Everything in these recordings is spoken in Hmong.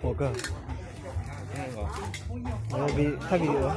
Ua kawg. Thaj video.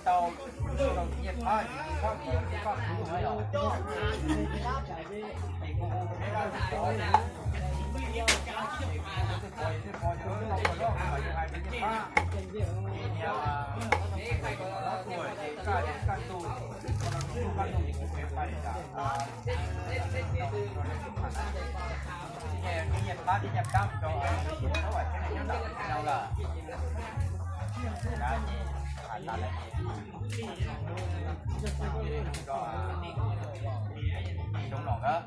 Tau, tau nyiaj pab, pab kuv no yog. Nyiaj pab thiab nyiaj pab rau lawm. Zoo no nkawd,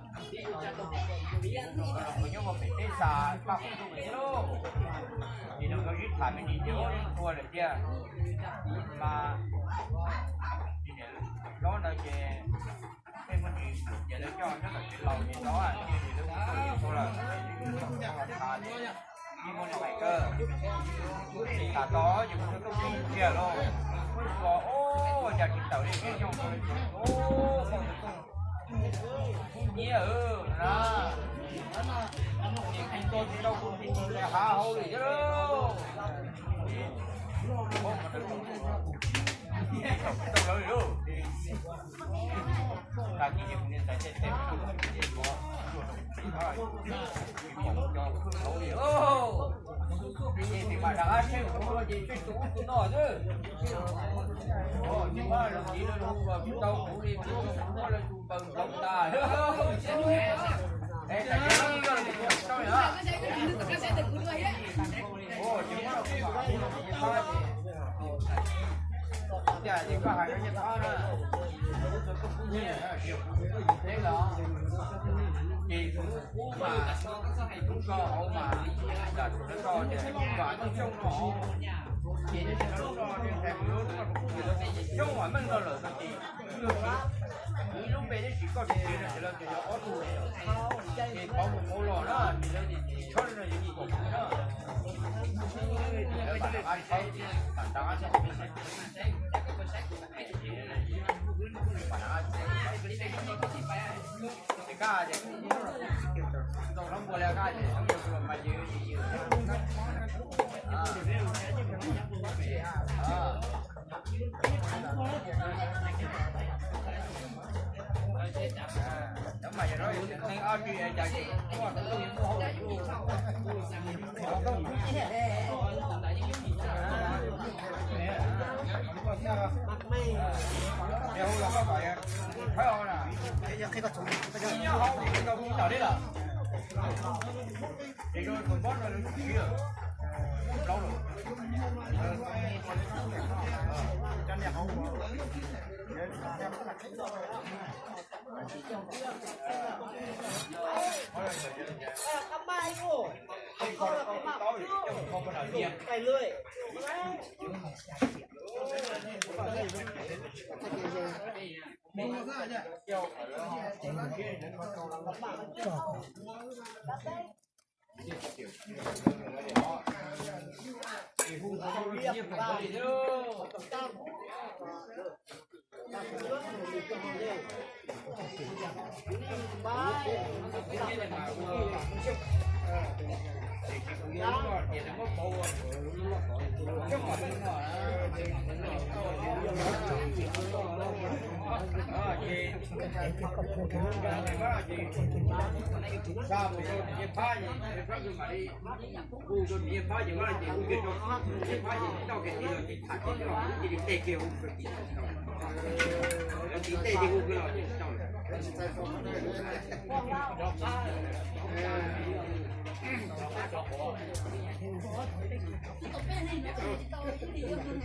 nkawd nyob pem teb xav paj qhov rooj thiab lauj. Ces nws nkawd sib tham me ntsis ces ua lawm tiag. Mas hlob ntawd ces tej me ntsis ces lawv coj nyob tom tsev laus ces no ces lawv ua tau lawm, tham ces yeej muaj neeg hais kawg. Tham tau ces kuv tuaj tuaj kiag lauj, ua cas tsis tawm li, nyob nyiab na, ces kuv tsis tau kuv tus hav hauv li thiab lauj. Tau lawv li lauj. Cas ces koj hais rau nyiaj pab na, Ces kuv mas, kuv so hauv mas, kom tau xyoo no, ces nws tsis tau lub no, nws hais kuv lub no, kuv kuj tsis tau xyoo uas meej no lawm no ces, kuv lub npe neb tsis koj tsis tsis no ces lawv tias yog ob tug, ces pauv mus pauv los na, ces lawv tias tsis tshawb no, yog tsis pom kuv na.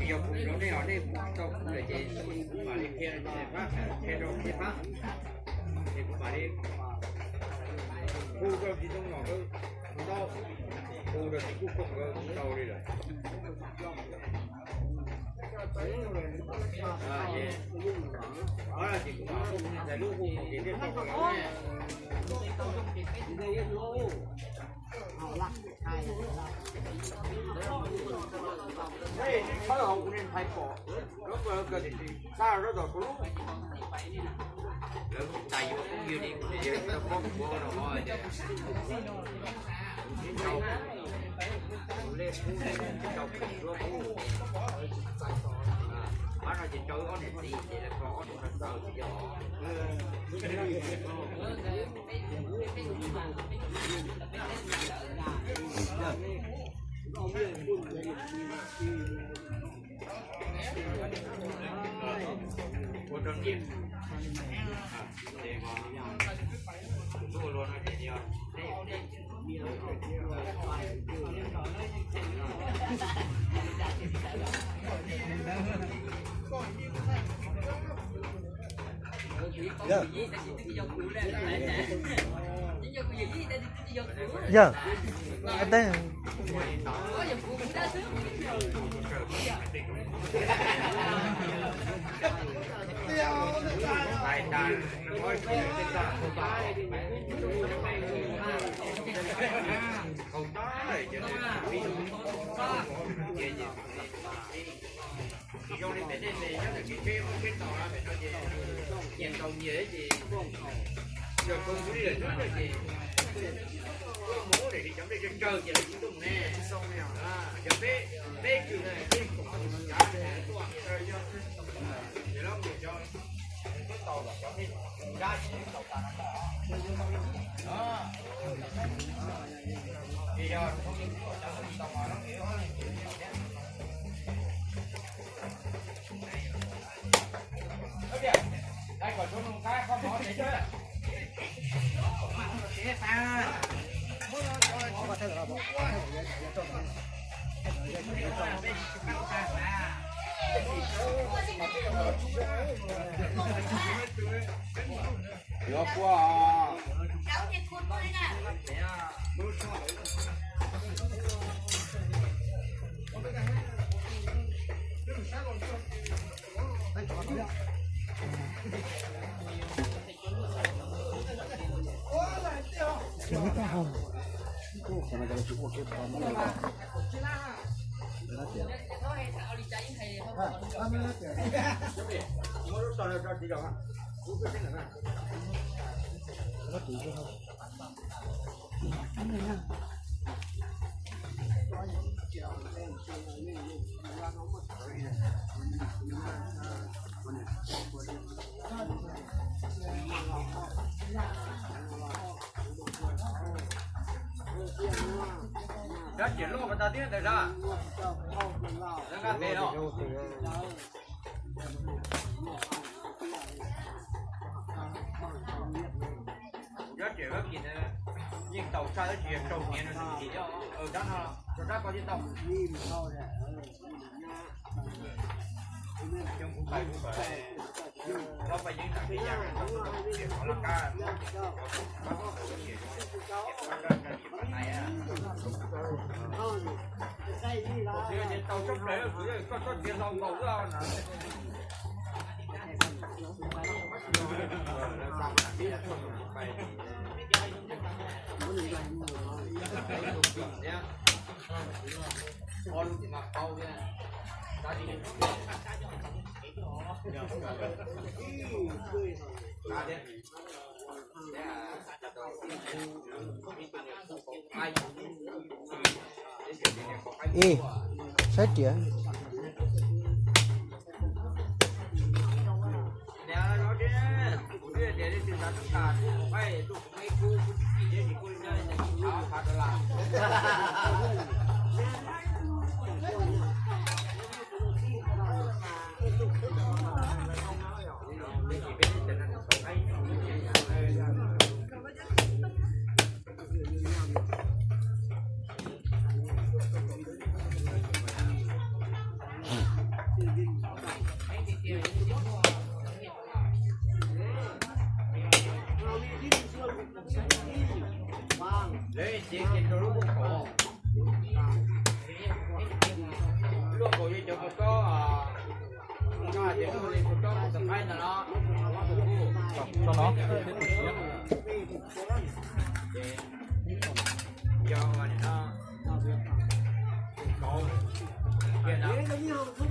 Yog kuv rau nej os, nej tau kuv lawm ces kuv mam li qhia rau pab, qhia rau pab, ces kuv mam li hu rau txiv Tooj Nom nkawd tau, hu rau txiv Kuj Kooj nkawd tau li lawm. Ces kuv mam hu ntxhais lub hu kom kiag thiaj tau lawm. Thawj hauv kuv niag ntxhais pom, lub ko kawg tiam sis xa rau tom kuv lub. Lawv tais yuav phooj ywg li kuv yawg rau pob kuv rau hov tias, kuv sib nrau, kuv lej kub rau kuv suab kub. Pab no ces rau ob niam txiv ces lawv kho ob tug rau txawv tsis yog. Ua rau niam, tus tub ua luag no ces yog. Yog, teeb. Tsis zoo li pem nej, pem nyob ntawm kev tsheb muab tsheb tau na, pem no ces nyias tau nyias ces yog kawg li lawm xwb ces tuaj mus ub daim ris cov nplej tsawg tsawg ces lawv tsis tuaj mus ne. Yog peb, peb kws na, peb koom tus cav ces tuaj, ces lawv mus cov tau los cov peb dab tsis tau tas no. Ces yog tau mas lub Dab tsi loj ko tas thiab ntawd sab. Nqa tes los. Dab tsi yeej tau sab dab tsi yog rau niam no tim os. Sab no, rau sab ko yeej tau. Coob kuv pais kuv pais, ob peb yeeb tam kev yam, qhov laj kab, tau tsob plaws, koj tsob txiav hlau nkaus na. Ib, saib riam. Lawv ces ces rau lub kaum, lub kaum yog cov kua txob, no ces lub li kua txob kua txob qaib ntag no. Yog no, mas teb chaws tsis yog, kaum qaib peb teb chaws no kaum qaib koj nam kev nyav, koj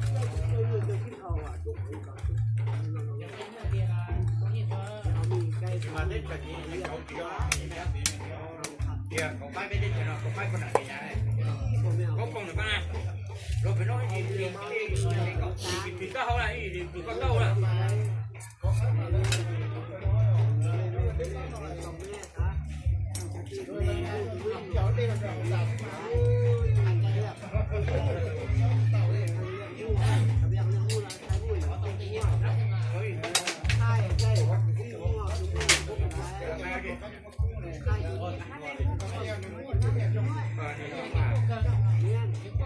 koom nws koj na, los pem no ib yim li koj hauv na, ib yim li koj taub na.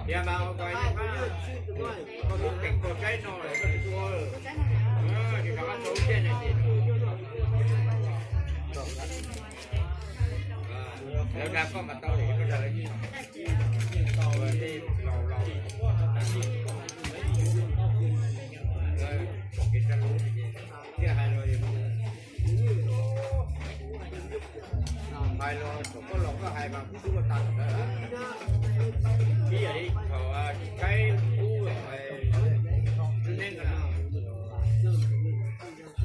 Tias mas ua koj ib pab, koj lub teem koj tsaib no lawm koj tsis ua, ces koj tau lub caij no ces lawv dag koj mas tau lawm, koj dag lawv yeej tau tej laus laus, kev tsa lub thiaj hais los, hais los thaum koj los koj hais mas kuv twb ua tag ntawd. Ib yam li thaum tsis kaib kub neeb na,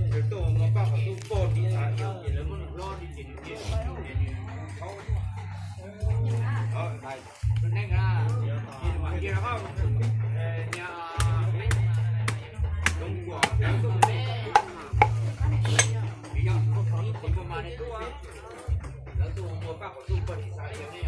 nws tuaj mus paj qhov tub pog tiv thav ces lawv muab nws hlob li ces nws cia nws thaub. Neeb na, ces nws mam cia rov qab niag Loov Kuam, Loov Kuam mas nws tub, lawv tuaj mus paj qhov tub pog tiv thav li ne.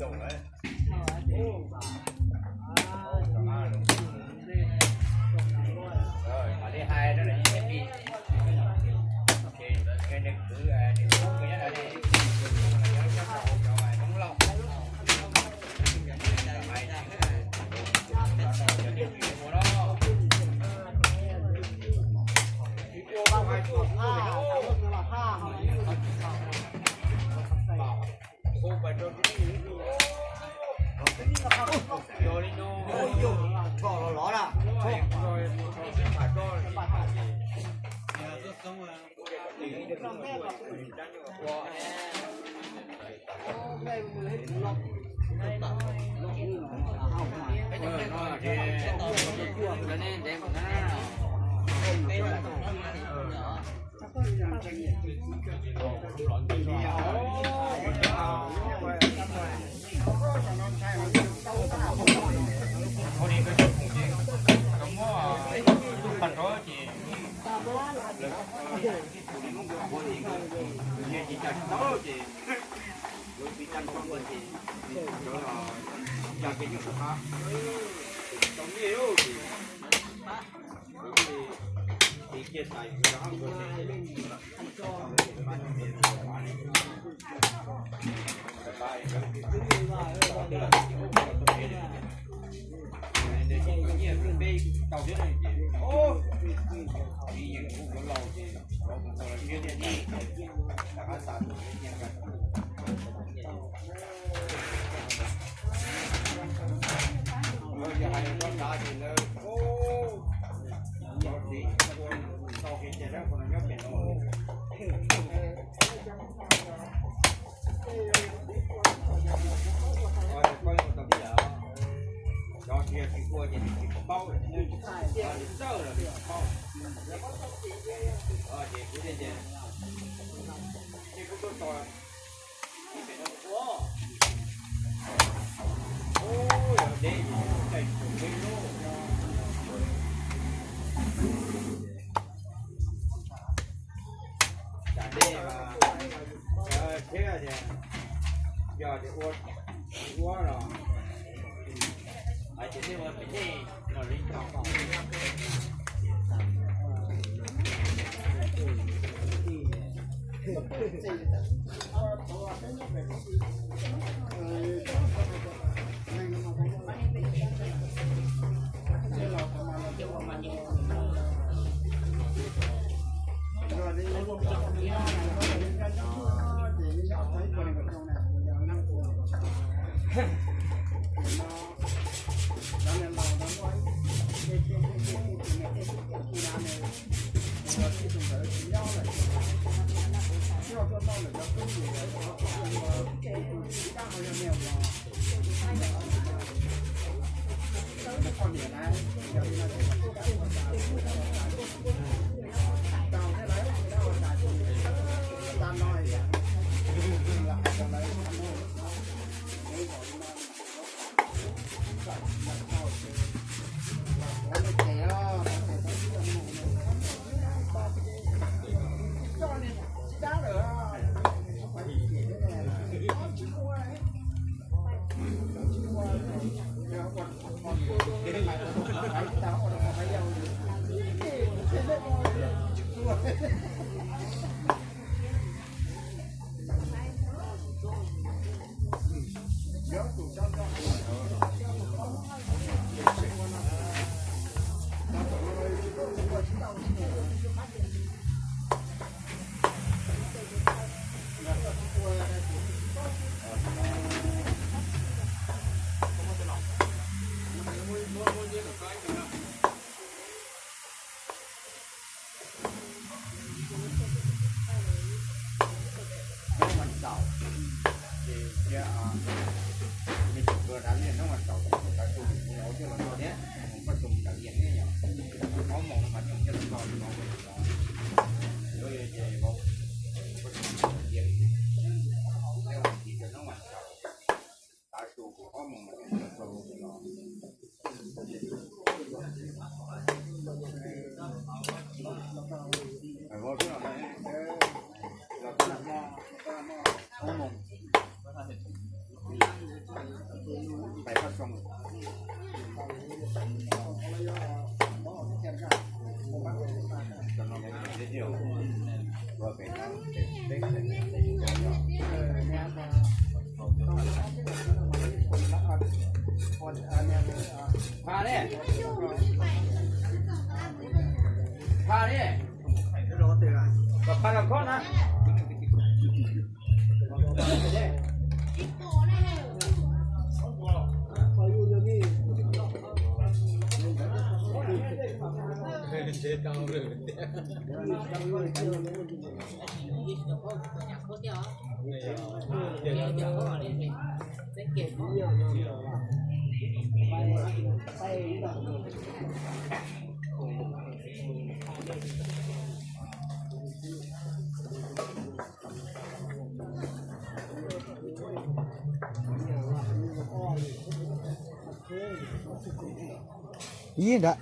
Tsam dej mas thiab tias yog tias ua ua los hais tias nej ua pem dej los li tau. Hnub mas txaus, ces cia me tub kawg dav liaj hnub mas txaus, ces kuv rov tus mus ua coj los txog thiab, mus koj tus mus nram liaj thiab yom. Ob moos no mas coj los txog no, ces koj tus mus nram liaj, hnub mas txaus, tav su kuv ob moos mas coj los txog no. Pha ne, pha ne, kom pha los khob na. Ib nrad.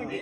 Vov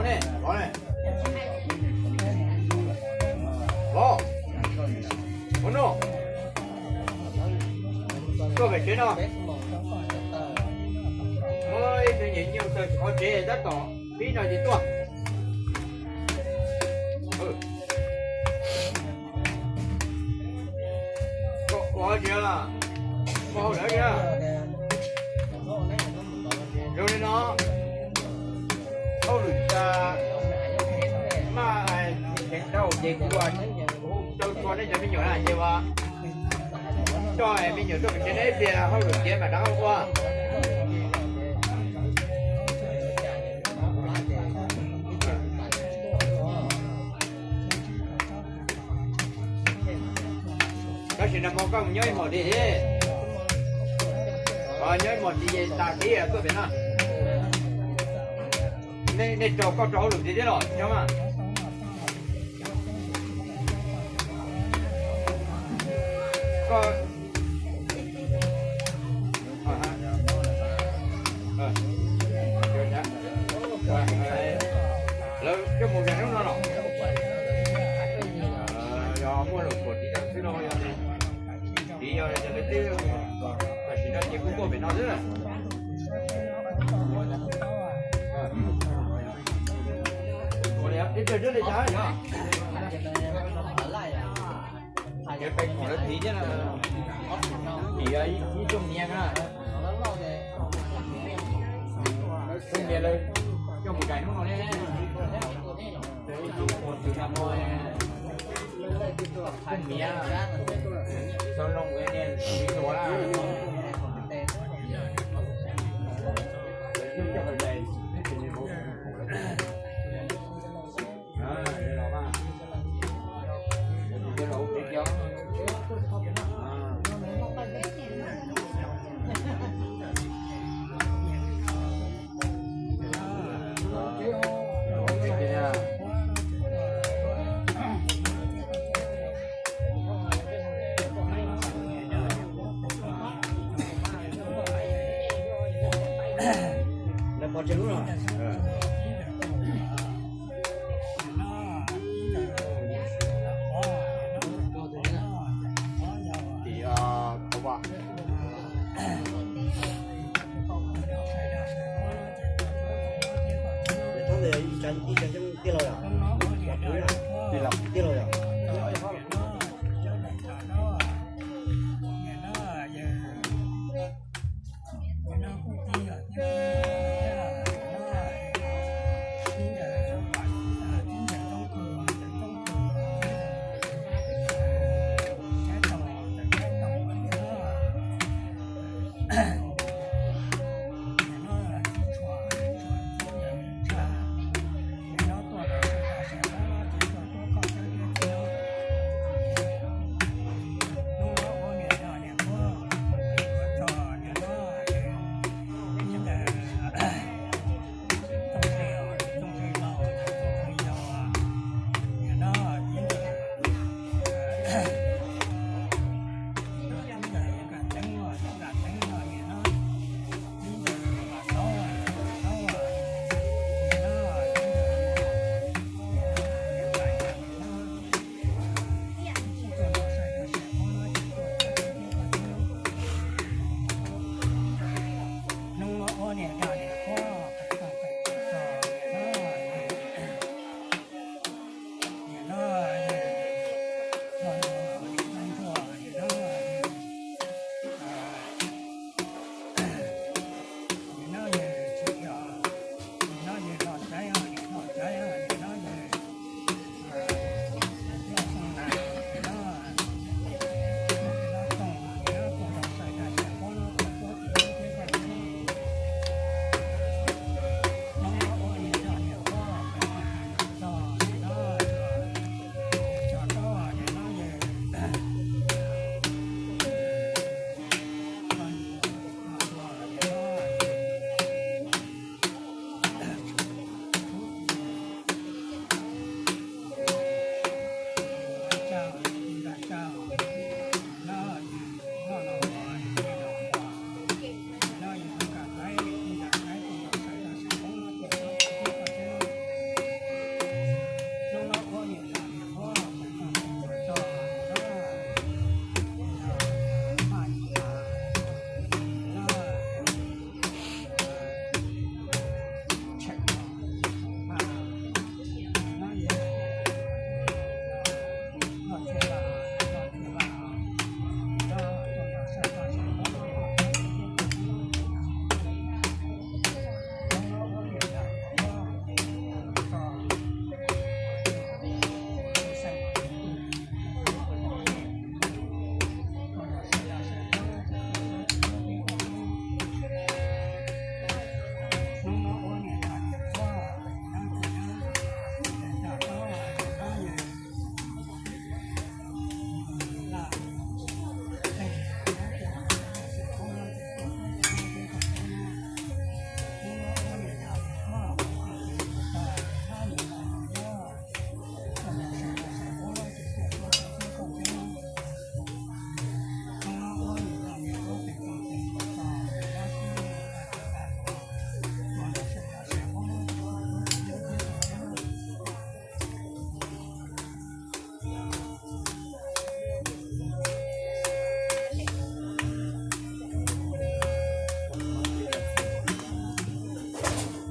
ne, vov ne. Vov. Vov no. Tuaj pem tsev no. Muab ib tug nyuam nyuj taw tsis qhov tsev tab tom pib no ces tuaj. Koj ua dab tsi? Koj hauj lwm dab tsi? Zoo li no, hauj lwm maj heev dhau ces kuv ua rau txhua nej cov me nyuam na ces ua coj me nyuam tuaj pem tsev neb ib pliag hauj lwm tiav mam rov qab ua. Tab sis nag hmo koj mus nyob ib hmos li thiab. Nyob ib hmos li ces tas tib tuaj pem no. Nej rau koj rau hauj lwm tiav thiab los tsis rau mas. Koj lawv coj mus zais hnub no los? Yog muaj lus kuam tiv tau xwb no yog, tiv yog lawv twb, tam sim no ces kuj tuaj pem no xwb. Ib tug twb li cas yog? Yog peb khoom lawv tiv thiab na. Vim ib tug niam na, tus niam lawv coj mus zais hnub no ne. Tus niam, tus niam, tau zoo niam txiv tuaj. Lawv pov tseg lub no. Tim, a, Thov Vaj. Tij laug yom? Tij laug yom?